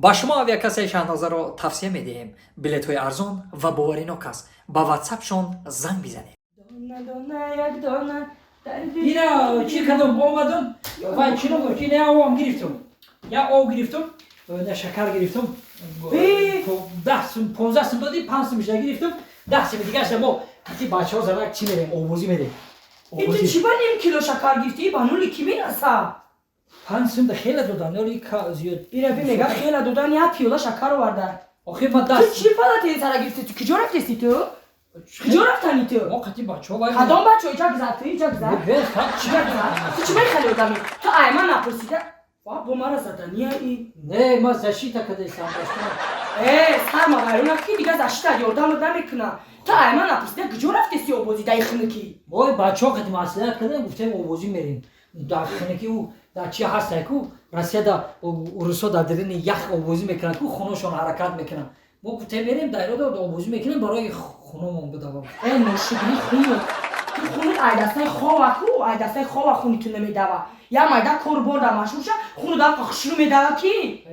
Ба шумо авиакассаи Шаҳнозаро тавсия медиҳем. Билетҳои арзон ва боваринок аст. Ба ватсапшон занг бизанед. Дона, дона, як дона дар Ина чӣ кардам, омадам вай, чӣ ном дошт, ина я об гирифтам, я об гирифтам, на шакар гирифтам. 10 сум, 15 сум додӣ, 5 сум шуда гирифтам, 10 суми дигаша мо қати бачаҳо занак чӣ мерем, овозӣ мерем. Ин ту чӣ ба ним кило шакар гирифтӣ? Ба нули кӣ мераса? 5 сум да хеле додан ёли зиёд. Ира би, мега хела додан, як пиёла шакар оварда. Охир ма Ту даст чӣ полотенцара гирифтӣ? Ту куҷо рафтести? Ту куҷо рафтани ту? Мо қати бачаҳо вай. Кадом бачо? Иҷа гузар, ту иҷа гузар. Чӣ? Ту чӣ мехали одами? Ту ай ман напурсида ва бо мара задания и. Не, ма защита кардесам. Э, сарма вайрона ки дига защита ёрдамат намекуна. Ту ай ман напурсида куҷо рафтести обозӣ даи хунукӣ? Ой, бачаҳо қати маслиҳат кардем, гуфтем, овозӣ мерем дар хунукӣ. Ӯ дар чи ҳастай ку, Россияда урусҳо дар дарини ях овозӣ мекунанд ку, хуношон ҳаракат мекунанд. Мо гуфтем, мерем дар ирода овозӣ мекунем, барои хуномон бидава. Э, ношукри хунук, ту хунук ай дастаи хова ку, ай дастаи хова хуни ту намедава. Я майда кор борда машғул ша, хуну дар хушрӯ медава ки.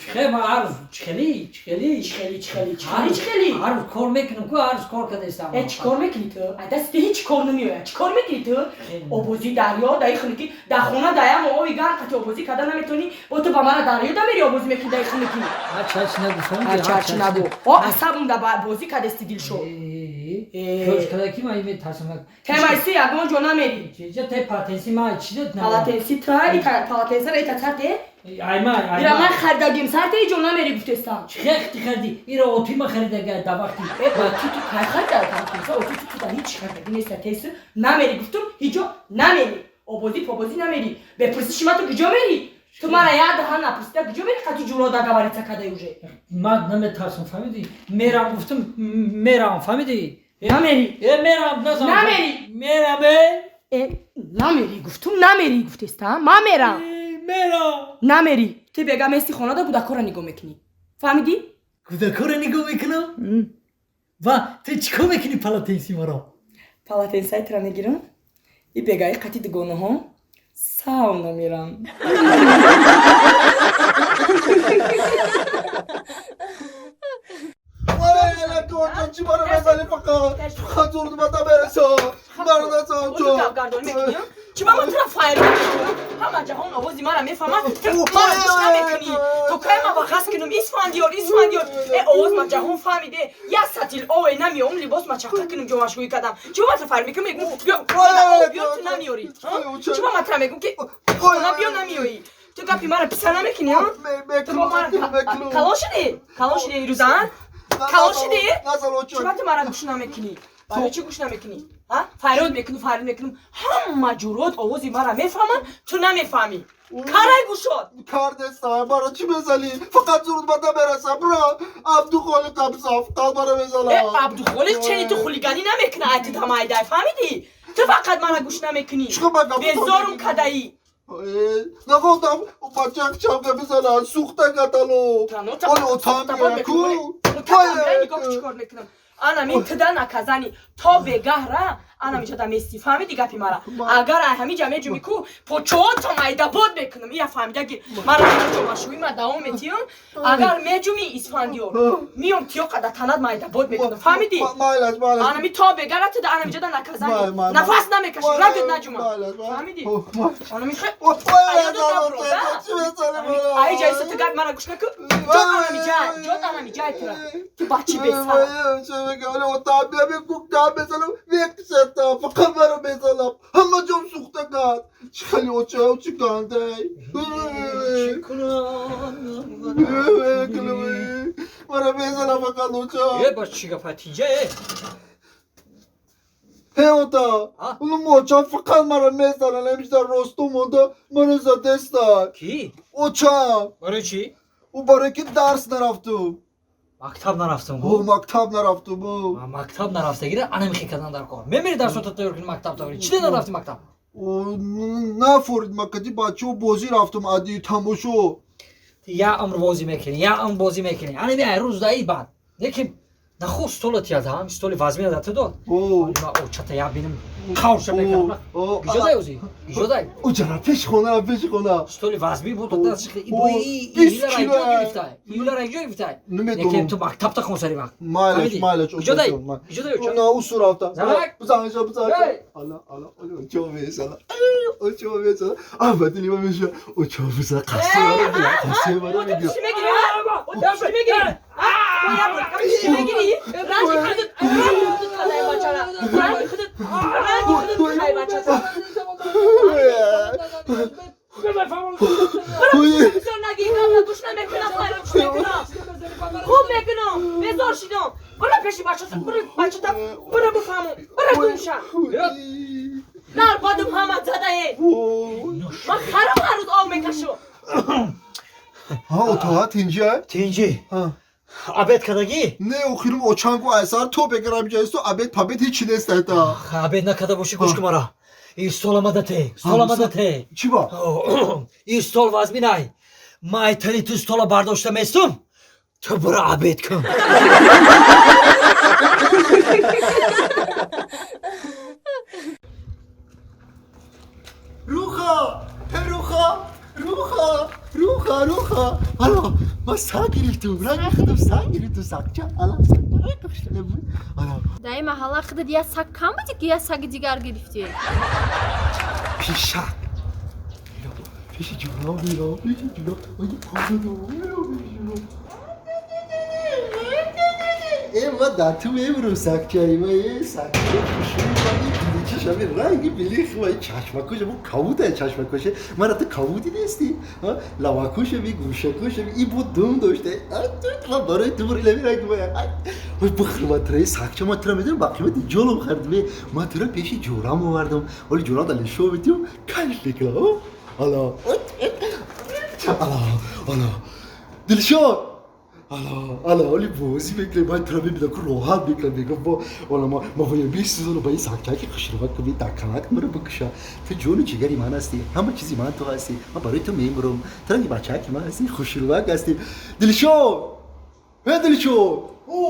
Чихе ма ҳар рӯз чихели чихели. Чихели чихели чихели чихели. Ҳар рӯз кор мекунам ку, ҳар рӯз кор кардастам. Э, чӣ кор мекунӣ ту? Ай дасти ту ҳеҷ кор намеояд. Чӣ кор мекунӣ ту? Обозӣ дарё даи хунукӣ, дар хона даям оби гарм қати обозӣ карда наметавонӣ, бо ту ба мара дарё да мери, обозӣ мекунӣ даи хунукӣ. Ҳарчи нагуфтам. Ҳарчи нагу, о асабум да бозӣ кардести, Дилшод. Када ки ман метарсам. Темайси, ягон ҷо намери. Чиҷа те полотенце ма чи дод? Полотенце та полотенцера ита сарте. Айма. Ира ман харидагим, сарте, иҷо намери гуфтестам. Чи хехти хариди? Ира оти ма харидага да вақти. Э, ба ти ту кай харида полотенце? Оти ту да ҳеҷ харидаги неста. Тесу намери гуфтум, ҳиҷо намери, обозӣ побозӣ намери. Бепурсиши ма ту куҷо мери? Ту мара як даҳа напурсида куҷо мери? Қати ҷуро договориться кадай уже. Ман наметарсам, фаҳмидӣ? Мерам гуфтум, мерам, фаҳмидӣ? Намери. Э, мерам, назан. Намери. Мерам, э. Э, намери гуфтум, намери гуфтеста, ман мерам. Мерам. Намери. Ту бега мести хонада, кӯдакҳоро нигоҳ мекунӣ, фаҳмидӣ? Кӯдакҳоро нигоҳ мекунам ва ту чӣ кор мекунӣ полотенци маро? Полотенцаи тура мегирам и бегаи қати дугонаҳо сауна мерам. Чӣ мара мезанӣ? Фақат фақат зур бада мерасо, мара назан. Гардонӣ мекунӣ? Чӣ ба ман тура файр мекунӣ? Ҳама ҷаҳон овози мара мефаҳмад, ту мара гӯш намекунӣ. То кай ма вағаз кунам? Исфандиёр, Исфандиёр, э, овоз ма ҷаҳон фаҳмиде. Як сатил ове намеом, либос ма чақа кунам, ҷомашӯӣ кардам. Чӣ ба ман тура файр мекунам? Мегум, биё биё, ту намеёрӣ. Чӣ ба ман тура мегум, ки хона биё, намеёӣ. Ту гапи мара писа намекунӣ? Ту бо мара калон шудӣ, калон шудӣ ирӯза, калон шудӣ. Чӣ ба ту мара гӯш намекунӣ? Барои чӣ гӯш намекунӣ? Фарёд мекунам, фарёд мекунам, ҳама ҷурот овози мара мефаҳманд, ту намефаҳмӣ. Карай гӯшод. Кардеста, мара чӣ мезанӣ? Фақат зур бада мерасам, бра Абдухолиқ абза фақат мара мезанам. Э, Абдухолиқ чени ту хулиганӣ намекуна, ай ту тамайдай, фаҳмидӣ? Ту фақат мара гӯш намекунӣ, безорум кадаӣ. Нахостам бачак чавга бизанад, сӯхта катало. Оли отам ку. Нигоҳ, чӣ кор мекунам. Ана мин туда наказани то бегаҳра ана миҷада мести, фаҳмиди гапи мара? Агар ай ҳамиҷа меҷуми ку, почоотам айдабод мекунам, ия фаҳмида ки мара ҷомашӯӣ ма давом метиём. Агар меҷуми, Исфандиёр, миём тиёқада танат ма айдабод мекунам, фаҳмиди? Ана ми то бегара туда ана миҷада наказани, нафас намекаши, рагт наҷума, фаҳмиди? Ана ми ай ҷайса ту гап мара гӯш наку, ҷот ана миҷай, ҷот ана миҷай тура, ту бачи бесара. Фақат маро мезанам, ҳама ҷом сӯхта кард. Чӣ хеле оча, чӣ гандай, мара мезанам фақат оча. Э, ба чӣ гапа тинҷа, э? Э, ота, очам фақат мара мезанам, ҳамиша росту монда маро задеста. Кӣ? Очам. Барои чӣ? Ӯ барое ки дарс нарафтум. Мактаб нарафтам. Гу мактаб нарафтум. Мактаб нарафтагира ана михе кардан дар кор мемери, дарсота тайёр кунӣ, мактаб тайёр. Чӣ де нарафти мактаб? Нафорид, макади бачаҳо бозӣ рафтум, ади тамошо. Я умр бозӣ мекунӣ, я умр бозӣ мекунӣ, ана ми ай рӯз даи баъд лекин. Нахо стола тияд, ҳам столи вазмина да ту дод. Ма очата я бинам. Қавша мекардам. Гиҷодай ози? Гиҷодай? Оҷара пеши хона, пеши хона. Столи вазми буд, даст шихи. И юла раҷо гирифтай. Юла раҷо гирифтай. Некем ту мактабта хон сари вақт. Майлаш, майлаш. Гиҷодай? Гиҷодай оча? На, усу рафта. Занак? Бизан, бизан. Ала, ала, очо мезана. Очо мезана. А, бадили ма меша. Очо мезана. Қасте мара мегира. Қасте мара мегира. Чӣ мегири? Чӣ мегири? Чӣ мегири? Ранги худат, ранги худат кадай бачара. Ранги худат, ранги худат кадай бачара. Бисёр наги, гӯш намекунам, файрӯш мекунам. Хуб мекунам, безор шидам. Бара пеши бачата, бара бачата, бара бифаҳмам, бара гумша. Нар бадум ҳама задае. Ман харам ҳар рӯз об мекашам. Ҳа, отоа тинҷа? Тинҷи. Обед кардагӣ? Не, охирум очангу айсар то бегарам ҷайсу обед пабед ҳечи нест айта. Обед накарда бошӣ, гӯш кун мара. Ин стол омада те, стол омада те. Чӣ ба? Ин стол вазминай. Ман айтани ту стола бардошта местум. Ту бура обед кун. Руха, руха, руха, руха, руха. Ало, ман саг гирифтум, ранги худам саг гирифтум, сагча. Ало, сагча. Ало. Дар ин маҳалла худат як саг кам буди ки як саги дигар гирифтӣ? Пишак. Пеши ҷура мера, пеши ҷура. Ой, пазадо, пеши ҷура. Э, ма дар ту мебурам сагчаи ма, э, сагча хушрӯи ма, ин биличаш ҳамин ранги билих ма, ин чашмакоша, бу кабута чашмакоша. Мара ту кабуди нести? Лавакоша би, гӯшакоша би, ин бу дум дошта. Ма барои ту бур илами ранги ма. Ой, бухр ма тура, сагча ма тура медонам, ба қимати ҷолом хардим. Ма тура пеши ҷурам овардам. Оли ҷурам дар лишо метиём, кайф мекунам. Ало, ало, ало. Дилшод! Ало, ало, оли бозӣ мекунем, ман тура мебинам, ку роҳат мекунам, мегӯям, бо ола ма ма бояд бисӯзонам ба ин сагчаки хушрӯ ку би даканак маро бикуша. Ту ҷону ҷигари ман ҳастӣ, ҳама чизи ман ту ҳастӣ. Ман барои ту мемурам. Ту ранги бачаки ман ҳастӣ, хушрӯак ҳастӣ. Дилшод! Э, Дилшод! О,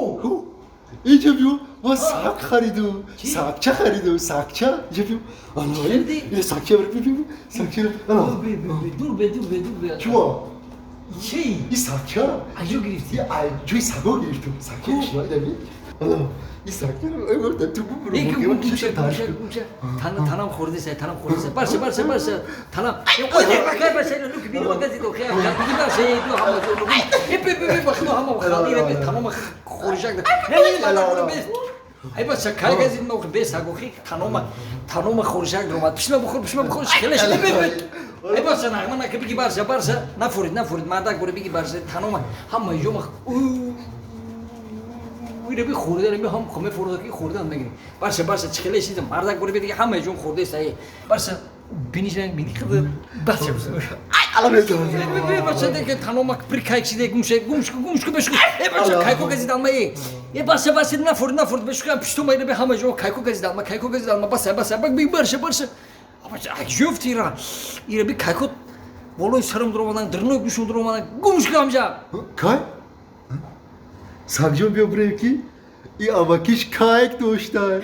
инҷа биё, ман саг харидум, сагча харидум, сагча. Инҷа биё. Ало, ин сагча биё, биё, сагча. Ало. Дур бе, дур бе, дур бе. Чӣ ба? Чӣ? Ин сагча? Аҷо гирифтӣ? Ҷои саго гирифтум. Сагча шиноидаби? Ало, ин сагча ту бубуру. Танам хӯрдиса, танам хӯрдиса. Барша, барша, барша. Танам. Ой, барша, лук бини магазин охи. Биги барша, ду ҳама ду. Э, бе, бе, бе, бахно ҳама хали ре, тамом хӯришак. Не, не, не, не, ай бача, кай газид ма бе сагохи танома, танома хӯришак ромад. Пишма бухор, пишма бухор, хелеш. Бе, бе. Ай бача, нағма нака биги барша, барша. Нафурид, нафурид, мардак буре биги барша, танома ҳама ҷома. Ире би хӯрда, би ҳам хоме фурда ки хӯрдан мегирем. Барша, барша, чихеле шидам, мардак буре биги ҳама ҷон хӯрда сай. Барша, биниш бини худа бача. Ай, ала мезанам. Бе, бача, деке танома при кайк шиде, гумше, гумшку, гумшку бешку. Э, бача, кайко газид алма е. Э, барша, барша, нафурд, нафурд, бешку, пиштума ире би ҳама ҷон кайко газид алма, кайко газид алма, баса, баса, би барша, барша. Бача, ай жуфт ира. Ире би кайко болои сарам дуромадан, дирнои гӯшам дуромадан, гумшку ҳамҷа. Кай? Сагҷон биё бирем ки ин амакиш кайк дошта.